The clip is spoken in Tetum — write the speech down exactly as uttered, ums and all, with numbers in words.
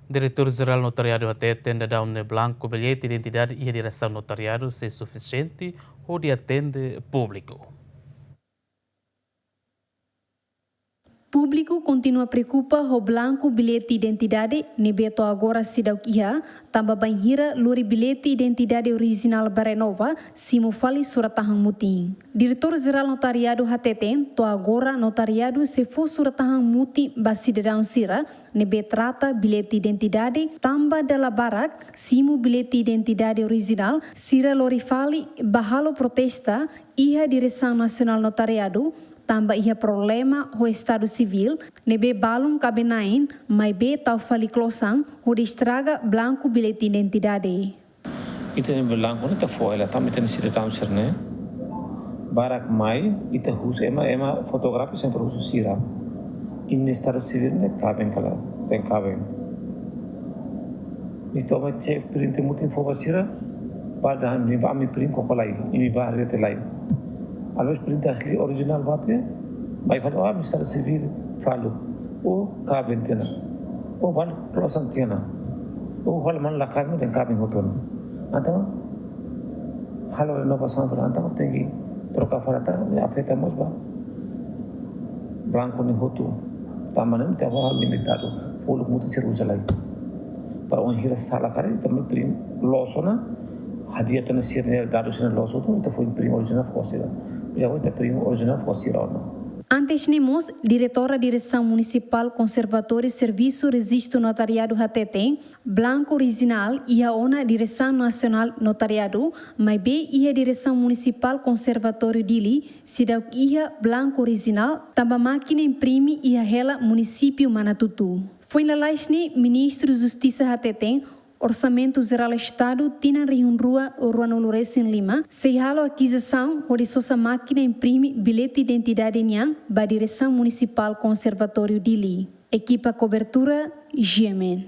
Diretór Jerál Notariadu hateten daudaun ne'e blanku billete identidade iha diresaun notariadu sei sufisiente hodi atende públiku. Públiku kontinua preokupa ho blanku billete identidade ne'ebé to'o agora seidauk iha, tanba bainhira lori billete identidade orijinál ba renova, simu fali surat-tahan mutin. Diretór Jerál Notariadu hateten, to'o agora notariadu sei fó surat-tahan mutin ba sidadaun sira ne'ebé trata billete identidade tanba dala barak simu billete identidade orijinál, sira lori fali ba halo protesta iha Diresaun Nasionál Notariadu, tanba iha problema ho Estadu Sivíl, ne'ebé balun kaben-na'in, maibé tau fali klosan hodi estraga blanku billete identidade. Ita-nia blanku ne'e ita fó hela tanba ita-nia sidadaun sira-ne'e barak mai, ita husu ema, ema fotografa sempre husu sira. Imi-nia Estadu Sivíl ne'e kaben ka lae, tenke kaben. Ita mai cek print mutin fó ba sira, padahal imi bá, imi print koko lai, imi bá haree tiha lai. Always print asli orijinál bá tiha, mai fali, ah, imi-nia Estadu Sivíl faluk. Ou kaben tiha ona. Ou fali klosan tiha ona. Ou fali mana la kaben, tenke kaben hotu ona. Entaun, halo renovasaun fali, entaun tenke troka fali, entaun ne'e afeta mós ba blanku ne'e hotu. Tanba ne'e ita halo limitadu, foluk mutin sira uza lai. Para ohin hira sala karik, ita mai print loos ona, hadi'a tiha ona sira-nia dadus sira-ne'e loos hotu, ita fó imprime orijinál fó sira. Ya, ita imprime orijinál fó sira ona. Antes ne'e mós, Diretora Diresaun Munisipál Konservatóriu Servisu Rejistu Notariadu hateten, blanku orijinál iha ona Diresaun Nasionál Notariadu, maibé iha Diresaun Munisipál Konservatóriu Dili seidauk iha blanku orijinál, tanba mákina imprime iha hela munisípiu Manatutu. Foin lalais ne'e, Ministru Justisa hateten, Orsamentu Jerál Estadu tinan rihun rua ruanulu resin lima sei halo akizisaun hodi sosa mákina imprime billete identidade nian ba Diresaun Munisipál Konservatóriu Dili. Ekipa kobertura, G M N.